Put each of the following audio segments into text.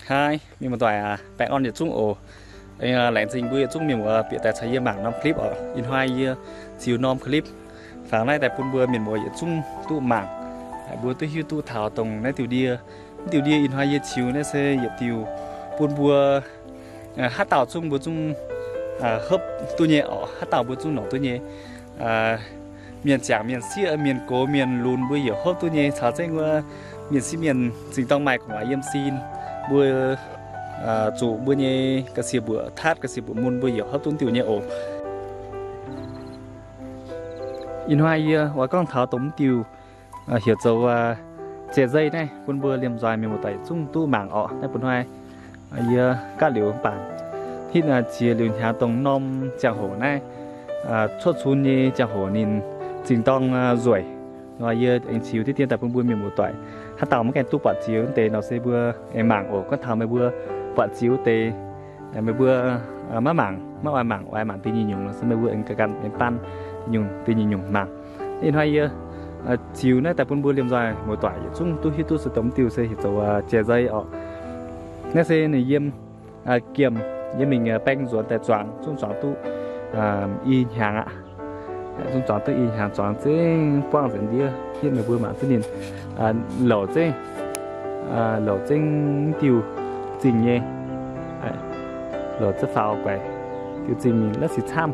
Haih, mienh muoz-doic aac, baengh orn yietc zungv oc. Laengz zingh mbuo yietc zungv mienh muoz bieqc daaih caux yie mangc norm clip oc. Ih hnoi yie ziux norm clip fangx naaiv daaih bun mbuo mienh muoz yietc zungv duqv mangc, mbuo duqv hiuv duqv taux dongh naaiv diuh ndie. Mv diuh ndie ih hnoi yie ziux naaiv se yietc diuh bun mbuo haaix dauh zungv mbuo zungv hopv duqv nyei oc, haaix dauh mbuo zungv longc duqv nyei. Mienh ziangh, mienh sieqv, mienh gox, mienh lunx mbuo yaac hopv duqv nyei, caux zengv wuov mienh sieqv mienh zingh dorng maaih gu'nguaaz yiem sin, mbuo zuqc mbuo nyei ga'sie mbuoqc tatv, ga'sie mbuoqc mun mbuo yaac hopv duqv diuh nyei oc. Ih hnoi yie oix gorngv taux dongh mv diuh heuc zoux jai-zei naaiv bun mbuo liemh nzoih mienh muoz-doic zungv duqv mangc oc. Naaiv bun hnoi yie gapv liuz mv baac hitv ziex liuz hnyangx dongh norm ziangh hoc naaiv, cuotv cun nyei ziangh hoc ninh zingh dorng nzueic nor, yie aengx ziux diqv dien daaih bun mbuo mienh muoz-doic. Haaix dauh maiv gaengh duqv buatc ziex wuov deix nor se mbuo aengx mangc oc. Gorngv taux meih mbuo buatc ziex wuov deix, meih mbuo maiv mangc, maiv oix mangc, oix mangc deix nyungc-nyungc nor se meih mbuo aengx ganh ganh aengx baan deix nyungc-nyungc mangc. Ih hnoi yie ziux naaiv daaih bun mbuo liemh nzoih muoz-doic yietc zungv duqv hiuv duqv se dongh mv diuh se heuc zoux jai-zei oc. Naaiv se ninh yiem giemh, yiem mingh baeng nzuonx daaih zuangx zungv zuangx duqv i hnyangx aqv. Zungv zuangx duqv i hnyangx, zuangx zengv buangv nzengc ndiev. Hitv meih mbuo mangc duqv ninh louc zengv, louc zengv diuh zingh nyei, louc zengv faaux guaix diuh zingh, la'sic camv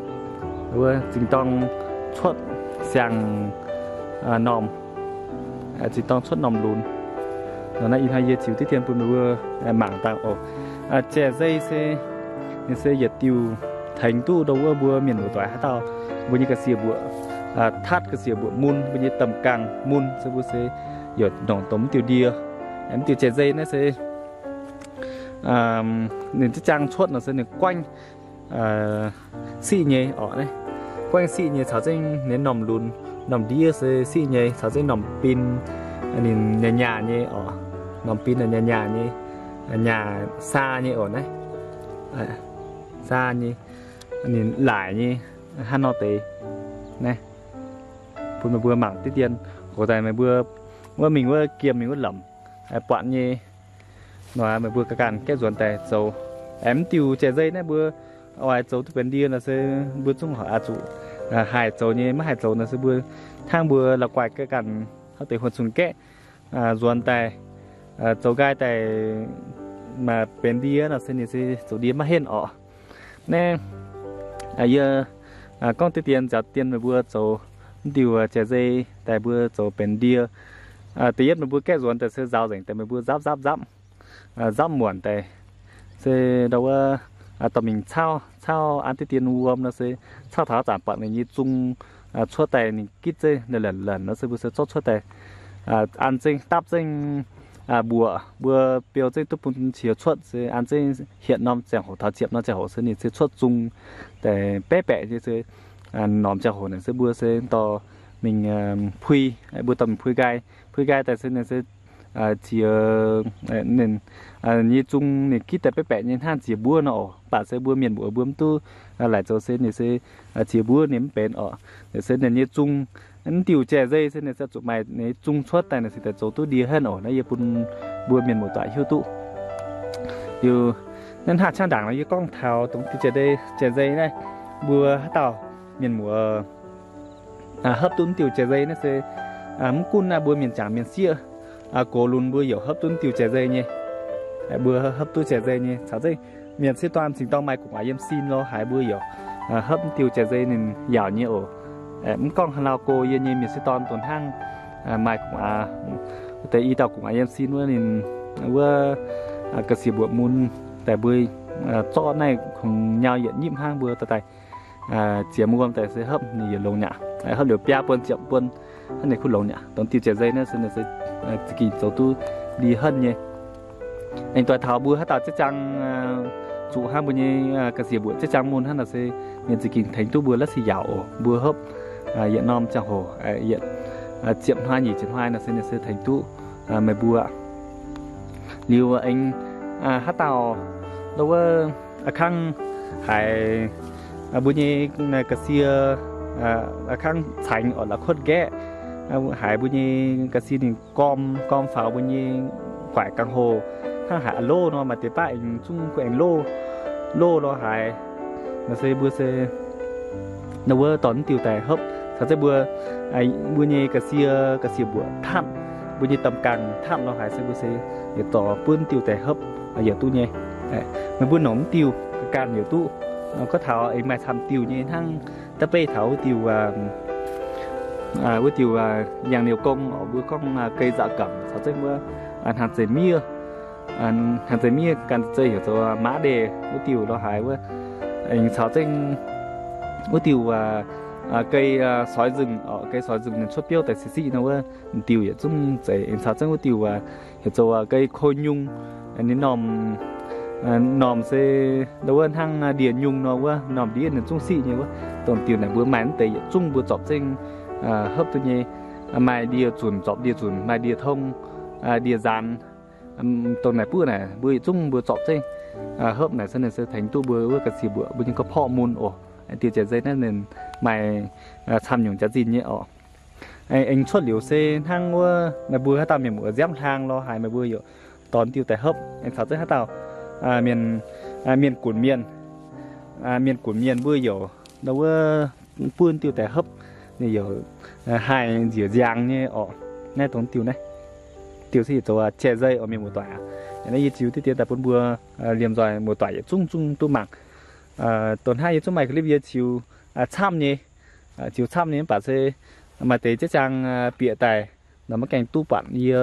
wuov zingh dorng cuotv siang normh, zingh dorng cuotv normh lunx. Nor naaiv ih hnoi yie ziux diqv dien bun meih mbuo mangc dangh oc. Jai-zei se, ninh se yietc diuh tengx duqv dongh wuov mbuo mienh muoz-doic haaix dauh mbuo nyei ga'sie mbuoqc tatv, ga'sie mbuoqc mun, mbuo nyei domh gangh mun se mbuo se yaac longc dongh mv diuh ndie. Mv diuh jai-zei naaiv se ninh ziex jaang cuotv nor se ninh guaengv siqv nyei oc. Naaiv guaengv siqv nyei caux zengv ninh normh lunx, normh ndiev se siqv nyei caux zengv normh bin, ninh nyaah nyaah nyei oc. Normh bin nyaah nyaah nyei, nyaah saa nyei oc. Naaiv saa nyei, ninh laaic nyei, hnangv nor deix. Naaiv bun meih mbuo mangc diqv dien. Gox daaih meih mbuo wuov mingh wuov giemh, mingh wuov lamc buatc nyei nor, meih mbuo ganh ganh gaeqv nzuonx daaih zoux. Aengx mv diuh jai-zei naaiv mbuo oix zoux duqv benx ndie nor se mbuo zungv oix zuqc haih zoux nyei. Maiv haih zoux nor se mbuo hnangv mbuo la'guaih ganh ganh haaix deix huon cun gaeqv nzuonx daaih zoux nqaai daaih benx ndie nor se ninh se zoux ndie maiv henv oc. Naaiv yie gorngv diqv dien nzaaux dien meih mbuo zoux mv diuh jai-zei daaih mbuo zoux benx ndie. Da'yietv meih mbuo gaeqv nzuonx daaih se nzaaux nzengc daaih meih mbuo nzapv nzapv nzapv, nzapv muonc daaih se ndau wuov dorh mingh cauv, cauv an diqv dien wuom nor se cauv taux zanc buatc ninh nyei zung cuotv daaih ninh gitv zeiv la'lanc la'lanc nor se mbuo se zorqv cuotv daaih an zengv dapv zengv mbuoqc, mbuo biou zengv duqv bun qiex cuotv se an zengv hietc norm ziangh hoc taux ziepc norm ziangh hoc se ninh se cuotv zung daaih baeqv baeqc nyei se norm ziangh hoc naaic se mbuo se dorh mingh pui, mbuo dorh mingh pui nqaai. Pui nqaai daaih se ninh se ziex, ninh nyei zung ninh gitv daaih baeqv baeqc nyei hnangv ziex mbuov nor oc. Mv baac se mbuo mienh muoz mbuo mv duqv laaic zoux se ninh se ziex mbuov ninh mv benx oc. Se ninh nyei zung, mv diuh jai-zei se ninh se zuqc maaih ninh nyei zung cuotv daaih ninh se daaih zoux duqv ndie henv oc. Naaiv yie bun mbuo mienh muoz-doic hiuv duqv. Liuz naaiv hnangv qangv ndaangc nor yie gorngv taux dongh diuh jai-zei, jai-zei naaiv, mbuo haaix dauh mienh muoz hopv duqv mv diuh jai-zei naaiv se mv gunv naaiv mbuo mienh jangc mienh sieqv, gox lunx mbuo yaac hopv duqv mv diuh jai-zei nyei. Mbuo hopv duqv jai-zei nyei caux zengv mienh sieqv dorn zingh dorng maaih gu'nguaaz yiem sin lorz haaix mbuo yaac hopv mv diuh jai-zei ninh yaauc nyei oc. Mv gorngv haaix lauh go yie nyei mienh sieqv dorn dongh hnangv maaih gu'nguaaz, deix i dauh gu'nguaaz yiem sin wuov ninh wuov ga'sie mbuoqc mun daaih mbuo zorqv naaiv kungx nyau yietc nyipv hnangv mbuo daaih daaih ziemx wuom daaih se hopv ninh yietc longx nyaqc. Hopv liuz biaa buonc ziepc buonc hnangv ninh kuv longx nyaqc. Dongh diuh jai-zei naaiv se ninh se za'gengh zoux duqv ndie henv nyei. Aengx doix taux mbuo haaix dauh zieqv jaang zuqc hnangv mbuo nyei ga'sie mbuoqc zieqv jaang mun hnangv nor se ninh za'gengh tengx duqv mbuo la'sic yaauc oc. Mbuo hopv yietc norm ziangh hoc, yietc ziepc hnoi nyic ziepc hnoi nor se ninh se tengx duqv meih mbuo. Liuz aengx haaix dauh lo wuov a'kangv haiz mbuo nyei ga'sie a'kangv caengx oc, la'kuotv nqaeqv, haiz mbuo nyei ga'sie ninh gorm gorm faaux mbuo nyei guaaic gangh hoc, hnangv haaix loh nor, maaih deix baav aengx zungv kuv aengx loh, loh lorz haaix. Nor se mbuo se nor wuov dorh mv diuh daaih hopv caux zengv mbuo, mbuo nyei ga'sie, ga'sie mbuoqc tatv, mbuo nyei domh gangh tatv lorz haaix se mbuo se yietc dorh buonv diuh daaih hopv yaac duqv nyei. Meih mbuo nongc mv diuh ga'ganh yaac duqv. Gorngv taux aengx maaih camv diuh nyei hnangv da'beiv taux wuov diuh, wuov diuh yangh liouh gong oc, mbuo gorngv gei nzauc gamc caux zengv wuov hnaangx zeix miev, hnaangx zeix miev ganh zei heuc zoux maaz ndeic wuov diuh lorz haaix wuov, aengx caux zengv wuov diuh gei soix nzengc oc, gei soix nzengc ninh cuotv biouv daaih siqv siqv nor wuov, diuh yietc zungv zeiz. Aengx caux zengv wuov diuh heuc zoux gei koi nyung, ninh normh, normh se nor wuov hnangv ndie-nyung nor wuov, normh ndiev ninh zungv siqv nyei wuov. Dongh diuh naaic mbuo maaih mv deix yietc zungv mbuo zorpc zengv hopv duqv nyei. Maaih ndie-zunc zorpc ndie-zunc, maaih ndie-tong, ndie-nzaanx, dongh naaic buov naaic mbuo yietc zungv mbuo zorpc zengv hopv naaic se ninh se tengx duqv mbuo wuov ga'sie mbuoqc mbuo nyei gorqv-porv mun oc. Diuh jaaix nzei naaiv ninh maaih camv nyungc jaax-zinh nyei oc. Aengx cuotv liuz se hnangv wuov meih mbuo haaix dauh mienh muoz nziaamv hlaang lorz haaix meih mbuo yaac dorh diuh daaih hopv. Aengx caux zengv haaix dauh mienh, mienh gunc mienh, mienh gunc mienh mbuo yaac nor wuov buonv diuh daaih hopv, ninh yaac haih njiec nziaangx nyei oc. Naaiv dongh diuh naaiv, diuh se yietc zoux jai nzei oc mienh muoz-doic aac. Naaiv yie ziux diqv dien daaih bun mbuo liemh nzoih muoz-doic yietc zungv zungv duqv mangc. Dongh hnangv yie zungv maaih clip yie ziux camv nyei, ziux camv nyei mv baac se maaih deix jiex jaang bieqc daaih nor maiv gaengh duqv buatc yie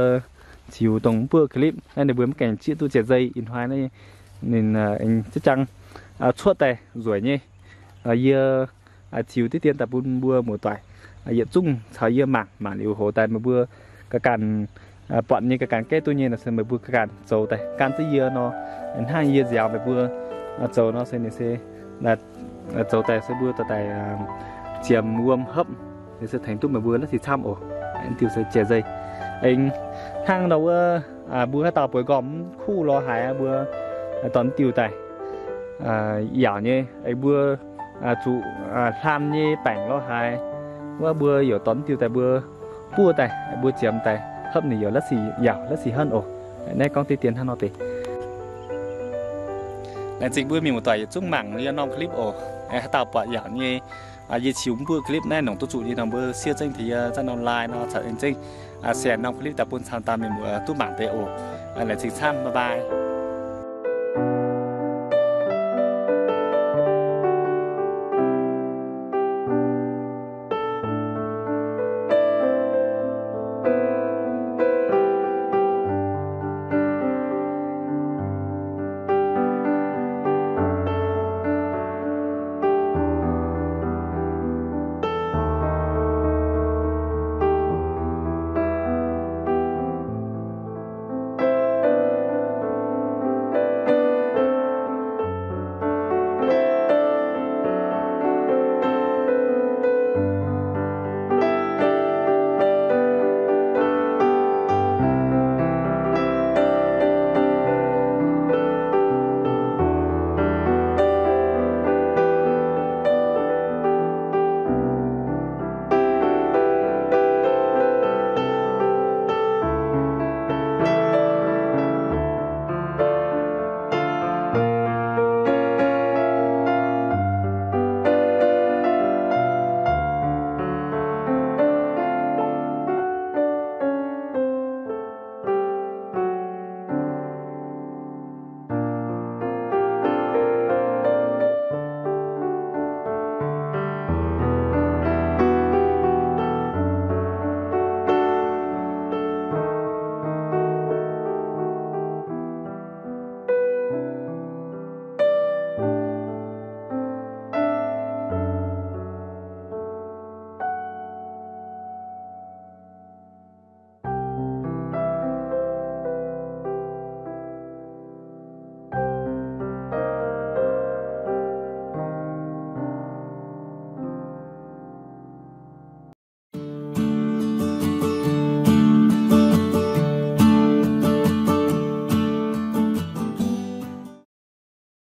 ziux dongh mv buoqv clip naaiv, ninh mbuo maiv gaengh zieqv duqv jai nzei ih hnoi naaiv ninh jiex jaang cuotv daaih nzueic nyei. Yie ziux diqv dien daaih bun mbuo muoz-doic yietc zungv caux yie mangc, mangc liuz hoz daaih meih mbuo ga'ganh buatc nyei, ga'ganh gaeqv duqv nyei nor se meih mbuo ga'ganh zoux daaih gan zengv yie nor, hnangv yie nziaaux meih mbuo zoux nor se ninh se zoux daaih se mbuo dorh daaih ziemx wuom hopv, ninh se tengx duqv meih mbuo la'sic camv oc. Diuh se jai nzei. Aengx hnangv nor wuov mbuo haaix dauh bueix nqormh mv kuv lorz haaix mbuo dorh diuh daaih yaauc nyei. Aengx mbuo zuqc hlan nyei baengc lorz haaix wuov mbuo yaac dorh diuh daaih mbuo buov daaih mbuo ziemx daaih hopv ninh yaac la'sic yaauc la'sic henv oc. Naaiv gorngv diqv dien hnangv nor deix. Laengz zingh mbuo mienh muoz-doic yietc zungv mangc yie norm clip oc. Haaix dauh buatc yaauc nyei, yie ziux mv buoqv clip naaiv nongc duqv zuqc nyei nor mbuo siev zengv tengx yie zangv norm like nor caux aengx zengv share norm clip daaih bun camv dauh mienh muoz duqv mangc deix oc. Laengz zingh camv, bye bye.